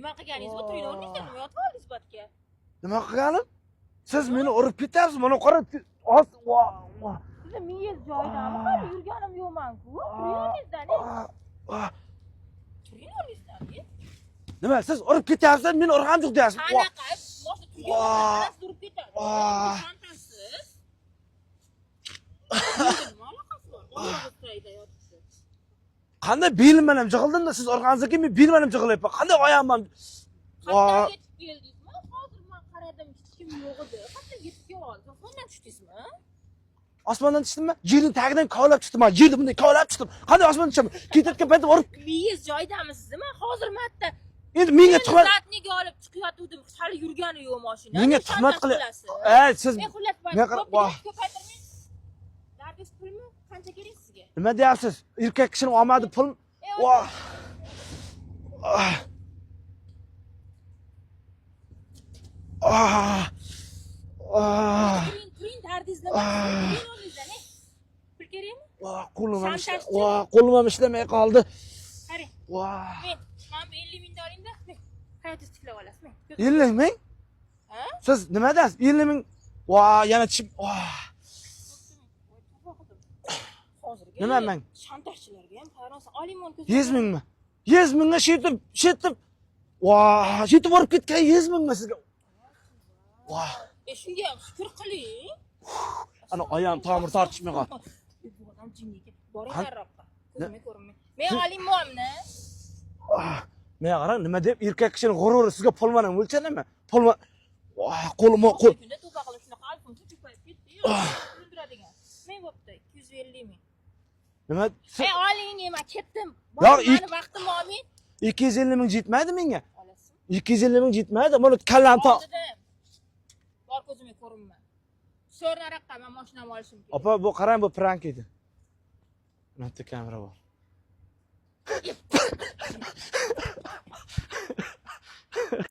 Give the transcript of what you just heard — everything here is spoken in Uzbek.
Nima qilganingiz? O'tiring o'rningizda, nima yotib oldingiz batga? Nima qilganim? Siz meni urib ketyapsiz. Mana qara, oz va. Sizni miyangiz joyidami? Hali yurganim yo'qman-ku. Turing o'rningizdan. Turing o'rningizdan. Nima, siz urib ketyapsiz, meni urganim yo'q deyapsiz. Qanaqa? Boshida turgan urib ketadi. Shantasiz. Nima aloqasi bor? Oyog'i yotibsiz. Qanday belim bilan jig'ildimda, siz urganingizdan keyin men belim bilan jig'ilyapman. Qanday oyog'im bilan? Qayerdan yetib keldingizmi? Hozir men qaradim, hech kim yo'q edi. Qayerdan yetib keldingiz? Osmondan tushdingizmi? Osmondan tushdimmi? Yerning tagidan kovlab chiqdim. Man yerni bunday kovlab chiqdim. Qanday osmondan tushaman? Ketayotgan paytim urib Miyangiz joyidami sizni? Men hozir marta endi menga tuhmat Задний ga olib chiqayotgandim, hali yurgani yo'q mashina. Menga tuhmat qilib. Ey, siz Men xullas Men ko'p ko'paytirmang. Dardingiz pulmi? Qancha kerak sizga? Nima deyapsiz? Erkak kishining omadi pul. Voh. Ah. Ah. Ah. Turing, turing, dardingiz nima? Turing o'rningizdan, ey. Pul kerakmi? Voh, qo'lim ham Shantajchi. Voh, qo'lim ham ishlamay qoldi. Qarang. Voh. Men, mana bu 50 mingni olingda. Men hayotingizni tiklab olasiz. Men. 50 ming? Ha? Siz nima deyapsiz? 50 ming. Voh, yana tushib. Voh. Hozirgi Nima ming? Shantajchilarga ham hayronsan. Oling uni ko'z. 100 mingmi? 100 mingga shetib, shetib. Voh, shetib borib ketgan 100 mingmi sizga? Voh. E shunga ham shukur qiling. Ana oyog'im tomir tortishmay qoldi. Bu odam jinni ekan. Boring nariroqqa. Ko'zimga ko'rinmang. Men oling molni. Ah, menga qarang, nima deb erkak kishining g'ururi sizga pul bilan o'lchanami? Pul bilan. Voh, qo'lim qo'l. Kunda to'pa qilib shunaqa alfon ko'payib ketdi. O'ldiradigan. Men bo'pti 250 ming. Nima? E oling, men ketdim. Yo'q, Mani vaqtim olmang. 250 ming yetmaydi menga. Olasizmi? 250 ming yetmaydi. Mana kallam to. Oldidim. Bor, ko'zimga ko'rinma. So'r nariroqqa, men mashinamni olishim kerak. Opa, bu qarang, bu prank edi. Mana bitta kamera bor.